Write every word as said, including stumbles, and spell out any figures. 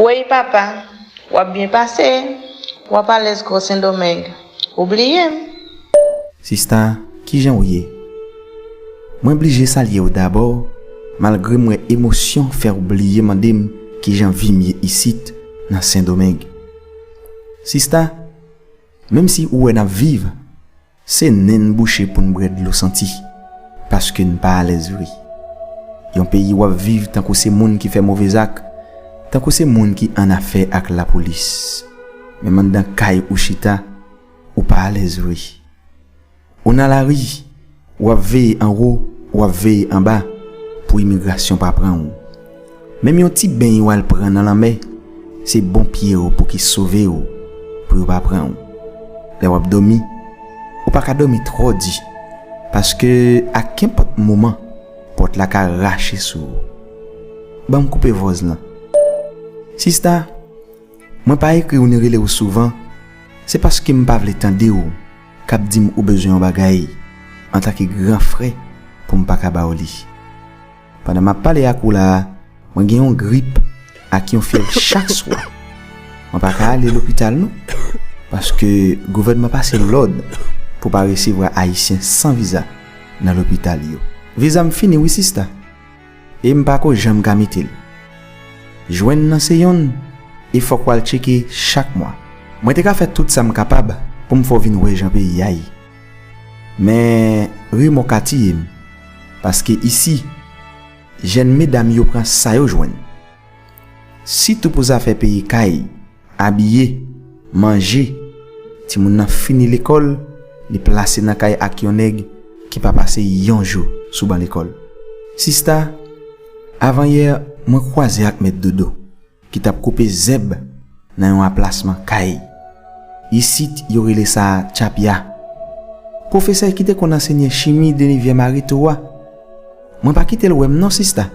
Woy papa, w ap byen pase, w ap alèz gwo Sendomeng. Ou bliye m? Sista, kijan w ye? Mwen blije salye w dabò, malgre m wè emosyon fè w bliye mande m kijan vi m ye isit nan Sendomeng. Sista, menm si ou wè n ap viv, se nen n bouche pou n bwè dlo santi, paske n pa alèz vre. Yon peyi w ap viv tankou se moun ki fè move zak, tankou se moun ki annafè ak lapolis. Menm anndan kay ou chita, ou pa alèz vre. Ou nan lari, w ap veye anwo, w ap veye anba, pou imigrasyon pa pran w. Menm yon ti beny w al pran nan lanmè, se bon pye w pou ki sove w, pou yo pa pran w. Lè w ap dòmi, ou pa ka dòmi twò di, paske a kenpòt moman, pòt la ka rache sou ou. Ban m koupe vòz lan. Sista, mwen pa ekri w ni rele w souvan, se paske m pa vle tande w k ap di m ou bezwen yon bagay antanke gran frè pou m pa ka ba w li. Pandan m ap pale ak ou la a, mwen gen yon grip ak yon fyèv chak swa. Mwen pa ka ale lopital non, paske gouvènman pase lòd pou pa resevwa Ayisyen san viza nan lopital yo. Viza m fini wi sista, e m pa ko janm ka mete l. Jwenn nan se yonn, e fòk w al tcheke chak mwa. Mwen te ka fè tout sa m kapab pou m fè w vin wè jan peyi a ye. Men remò ka tiye m, paske isi, jèn medam yo pran sa yo jwenn. Sitou pou zafè peye kay, abiye, manje. Timoun nan fini lekòl, li plase nan kay ak yon nèg ki pa pase yon jou sou ban lekòl. Sista, avanyè mwen kwaze ak mèt Dodo ki t ap koupe zèb nan yon aplasman kay. Isit yo rele sa tchapya. Pwofesè ki te konn ansenye chimi de nevyèm areto a, mwen pa kite l wè m non sista.